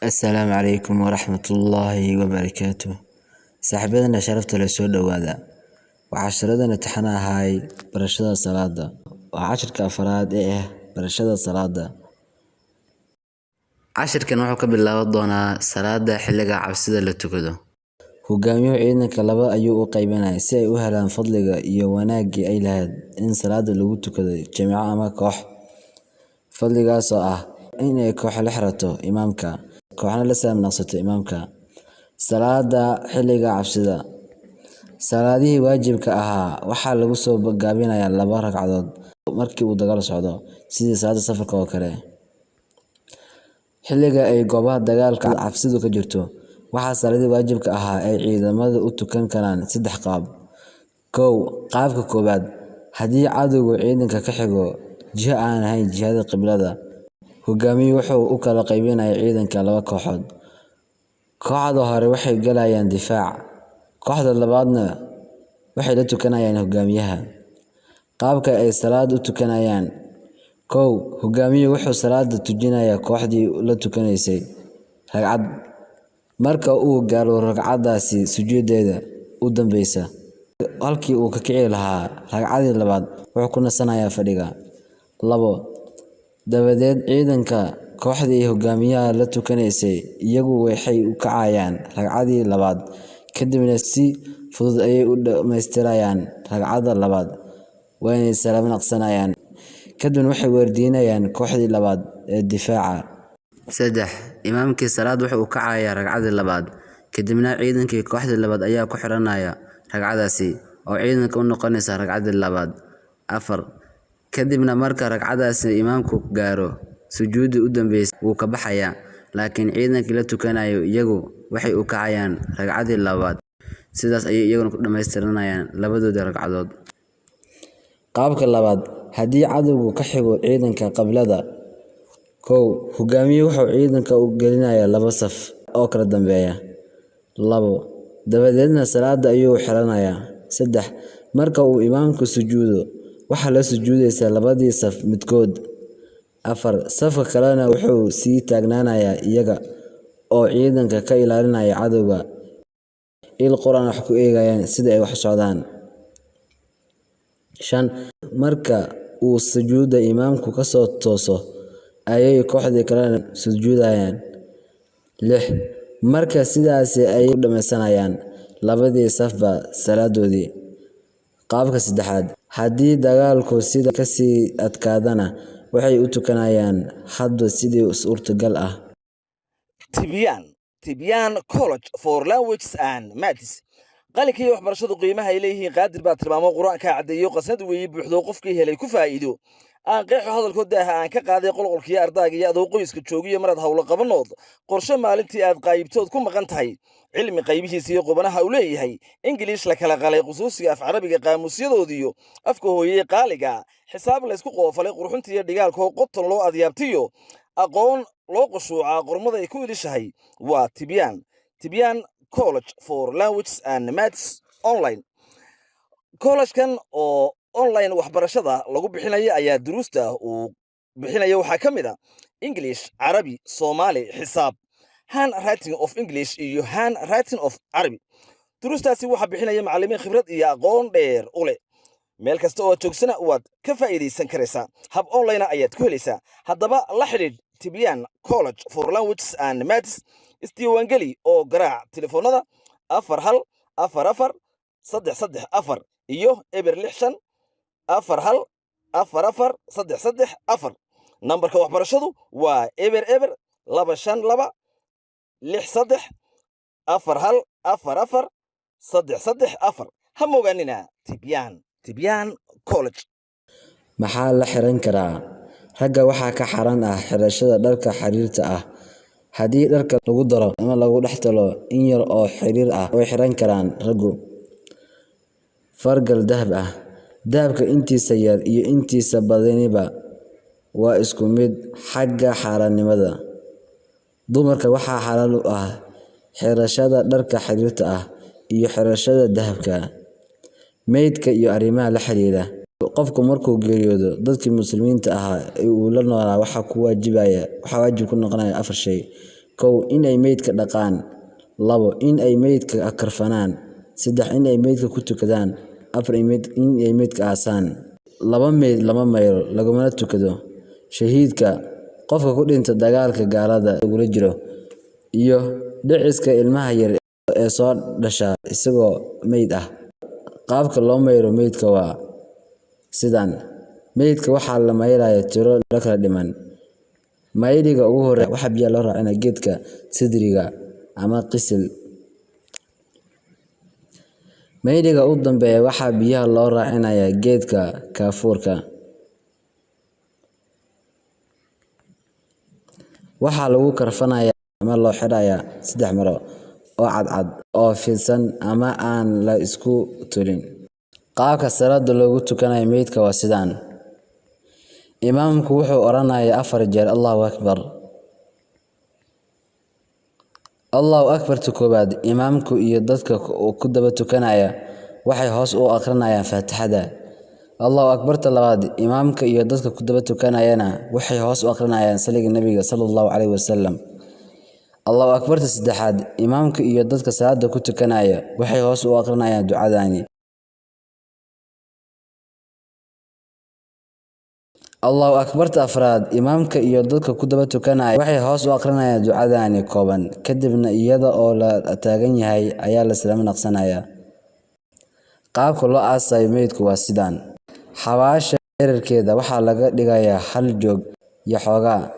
Assalaamu calaykum waraxmatullaahi wabarakaatuh. Saaxiibadana sharafta leh, soo dhowaada. Waa casharadana taxana ahay barashada salaada. Waa cashirka afraad ee ah barashada salaada. Cashirkan wuxuu ka bilaaban doonaa salaada xilliga cabsida la tukado. Hogaamiyuhu ciidanka laba ayuu u qaybinayaa si ay u helaan fadliga iyo wanaaggii ay lahayd in salaada lagu tukado jamaacad ama koox. Fadligaas oo ah in ay koox la xirato imaamka, kooxna la salaam naqsato imaamka. Salaada xilliga cabsida. Salaadihii waajibka ahaa waxaa lagu soo gaabinayaa laba ragcadood markii uu dagaal socdo, sidii salaada safarka oo kale. Xilliga ay goobaha dagaalka cabsidu ka jirto, waxaa salaadihii waajibka ahaa ay ciidamadu u tukan karaan saddex qaab. 1, qaabka koowaad: haddii cadowgu ciidanka ka xigo jiho aan ahayn jihada qiblada, hogaamiyuhu wuxuu u kala qaybinayaa ciidanka laba kooxood. Kooxda hore waxay galayaan difaac, kooxda labaadna waxay la tukanayaan hogaamiyaha. Qaabka ay salaada u tukanayaan: 1, hogaamiyuhu wuxuu salaada tujinayaa kooxdii la tukanaysay ragcad. Marka uu gaaro ragcadaasi sujuudeeda u dambeysa, halkii uu ka kici lahaa ragcadii labaad, wuxuu ku nasanayaa fadhiga. 2, dabadeed ciidanka kooxdii hogaamiyaha la tukanaysay iyagu waxay u kacayaan ragcadii labaad, kadibna si fudud ayay u dhammaystirayaan ragcadda labaad, waana salaam naqsanayaan. Kadibna waxay waardiyeynayaan kooxdii labaad ee difaaca. 3, imaamkii salaad wuxuu u kacayaa ragcadii labaad, kadibna ciidankii kooxdii labaad ayaa ku xiranaya ragcadaasi oo ciidanka u noqonaysa ragcadii labaad. 4, kadibna marka ragcadaasi imaamku gaaro sujuuddii u dambeysay, wuu ka baxayaa, laakiin ciidankii la tukanayo iyagu waxay u kacayaan ragcadii labaad. Sidaas ayay iyaguna ku dhammaystiranayaan labadoodii ragcadood. Qaabka labaad: haddii cadowgu ka xigo ciidanka qiblada. 1, hogaamiyuhu wuxuu ciidanka u gelinayaa laba saf oo kala dambeeya. 2, dabadeedna salaada ayuu xiranayaa. 3, marka uu imaamku sujuudo, waxaa la sujuudaysaa labadii saf midkood. 4, safka kalena wuxuu sii taagnaanayaa iyaga oo ciidanka ka ilaalinaya cadowga, il quraan wax ku eegayaan sida ay wax u socdaan. 5, marka uu sujuudda imaamku ka soo tooso ayay kooxdii kalena sujuudayaan. 6, marka sidaasi ayay u dhammaysanayaan labadii safba salaadoodii. Qaabka saddexaad: haddii dagaalku sida ka sii adkaadana, waxay u tukanayaan hadba sidii suurtagal ah. Tibyaan, Tibyaan College for Languages and Maths. Qalinka iyo waxbarashadu qiimaha ay leeyihiin Qaadir baa tilmaamo, Qur-aankaa caddeeyo, qasnad weeye buuxdo, qofkii helay ku faa'iido. Aan qeexo hadalkood, daaha aan ka qaaday. Qolqolkiyo ardaaga iyo adoo qoyska joogiyo maraad hawlo qabanood, qorshe maalintii aad qaayibtood ku maqan tahay, cilmi qaybihiisa iyo qubanaha uu leeyahay, Ingiliish la kala qalay, khusuusiga af Carabiga, qaamuusyadoodiyo afka hooyey qaaliga, xisaab laysku qoofalay, qurxunta iyo dhigaalkoo qoton loo adyaabtiyo, aqoon loo qushuucaa, qormaday ku idishahay waa Tibyaan, Tibyaan College for Languages and Maths Online. Collegekan oo online waxbarashada lagu bixinayo ayaa duruusta uu bixinayo waxaa ka mid a English, Carabi, Soomaali, xisaab, hand writing of English iyo hand writing of Carabi. Duruustaasi waxaa bixinaya macallimiin khibrad iyo aqoon dheer u leh. Meel kasta oo aad joogsana waad ka faa'iidaysan karaysaa, hab online ayaad ku helaysaa. Haddaba la xidhiidh Tibyaan College for Languages and Maths, isdiiwaangeli oo garaac telefoonada 4144334 iyo 0654144334. Nambarka waxbarashadu waa 00252634144334. Ha mogaanina Tibyaan, Tibyaan College. Maxaa la xiran karaa? Ragga waxaa ka xaaraan ah xirashada dharka xariirta ah. Haddii dharka lagu daro ama lagu dhex tolo in yar oo xariir ah, way xiran karaan raggu. Fargal dahab ah. Dahabka intiisa yar iyo intiisa badaniba waa isku mid xagga xaaraannimada. Dumarka waxaa xalaal u ah xirashada dharka xariirta ah iyo xirashada dahabka. Meydka iyo arrimaha la xiriira. Qofku markuu geeriyoodo, dadkii Muslimiinta ahaa ee uu la noolaa waxaa waajib ku noqonaya afar shay. Kow, in ay meydka dhaqaan. Labo, in ay meydka karfanaan. Saddex, in ay meydka ku tukadaan. Afar, in ay meydka aasaan. Laba meyd lama mayro, lagumana tukado: shahiidka, qofka ku dhinta dagaalka gaalada lagula jiro, iyo dhiciska ilmaha yar ee soo dhasha isagoo meyd ah. Qaabka loo mayro meydka waa sidan. Meydka waxaa la mayrayaa tiro kala dhiman. Mayriga ugu horreeya waxaa biyaha loo raacinaya geedka sidriga ama qisil. Mayriga ugu dambeeya waxaa biyaha loo raacinayaa geedka kaafuurka. Waxaa lagu karfanayaa ama loo xirayaa saddex maro oo cadcad oo fidsan ama aan la isku tolin. Qaabka salaada loogu tukanayo meydka waa sidaan. Imaamku wuxuu oranayaa 4 jeer Allahu Akbar. Allahu Akbarta koowaad, imaamku iyo dadka ku daba tukanaya waxay hoos u akhrinayaan Faatixada. Allahu Akbarta labaad, imaamka iyo dadka ku daba tukanayana waxay hoos u akhrinayaan saliga Nabiga sallallahu calayhi wasallam. Allahu Akbarta saddexaad, imaamka iyo dadka salaada ku tukanaya waxay hoos u akhrinayaan ducadani. Allahu Akbarta afraad, imaamka iyo dadka ku daba tukanaya waxay hoos u akhrinayaan ducadani kooban, kadibna iyada oo la taagan yahay ayaa la salaamo naqsanayaa. Qaabka loo aasayo meydku waa sidaan. Xabaasha dhererkeeda waxaa laga dhigayaa 1 joog iyo xoogaa.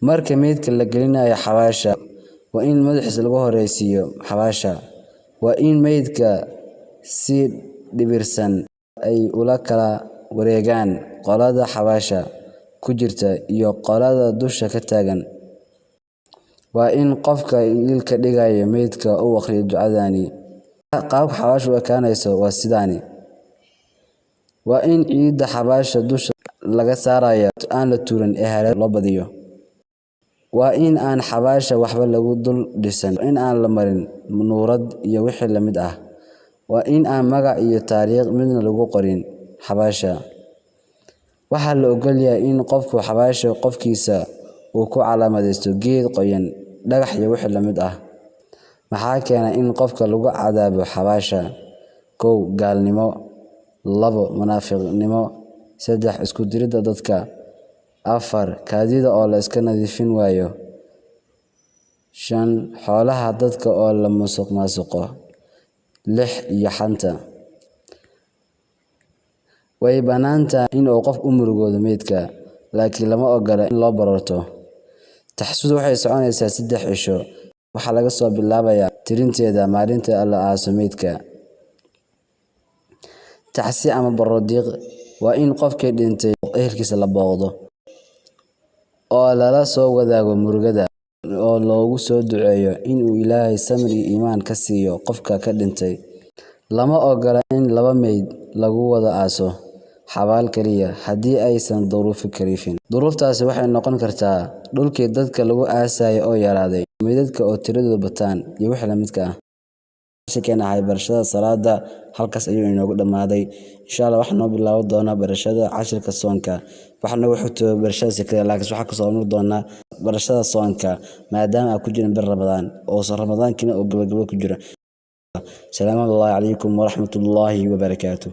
Marka meydka la gelinayo xabaasha, waa in madaxiisa lagu horreysiiyo xabaasha. Waa in meydka si dhibirsan ay ula kala wareegaan qolada xabaasha ku jirta iyo qolada dusha ka taagan. Waa in qofka ilka dhigaya meydka uu akhriyo ducadani. Qaabka xabaashu u ekaanayso waa sidaani. Waa in ciidda xabaasha dusha laga saarayo aan la tuurin ee hareer loo badiyo. Waa in aan xabaasha waxba lagu dul dhisan, in aan la marin nuurad iyo wixii la mid ah. Waa in aan magac iyo taariikh midna lagu qorin xabaasha. Waxaa la ogol yahay in qofku xabaasha qofkiisa uu ku calaamadeysto geed qoyan, dhagax iyo wixii la mid ah. Maxaa keena in qofka lagu cadaabo xabaasha? 1, gaalnimo. 2, munaafiqnimo. 3, isku diridda dadka. 4, kaadida oo la iska nadiifin waayo. 5, xoolaha dadka oo la musuqmaasuqo. 6, iyo xanta. Way bannaan tahay in uu qof u murugoodo meydka, laakiin lama oggola in loo bararto. Taxsidu waxay soconaysaa 3 cisho. Waxaa laga soo bilaabayaa tirinteeda maalinta la aaso meydka. Tacsi ama baroordiiq waa in qofkii dhintay ehelkiisa la booqdo oo lala soo wadaago murugada, oo loogu soo duceeyo in uu Ilaahay samir iyo iimaan ka siiyo qofka ka dhintay. Lama oggola in laba meyd lagu wada aaso xabaal kaliya haddii aysan duruufi kalifin. Duruuftaasi waxay noqon kartaa dhulkii dadka lagu aasayay oo yaraaday, meydadka oo tiradoodu bataan, iyo wixii la midka ah. Cashirkeena ahay barashada salaada halkaas ayuu inoogu dhammaaday. Insha Allah waxaa noo bilaaban doonaa barashada cashirka soonka. Waxaa noogu xigto barashada sekada, laakiin waxaa kasoo hormari doonaa barashada soonka maadaama aan ku jirin bir Ramadaan oo Ramadaankina uu gabagabo ku jiro. Salaamu calaykum waraxmatullaahi wabarakaatuh.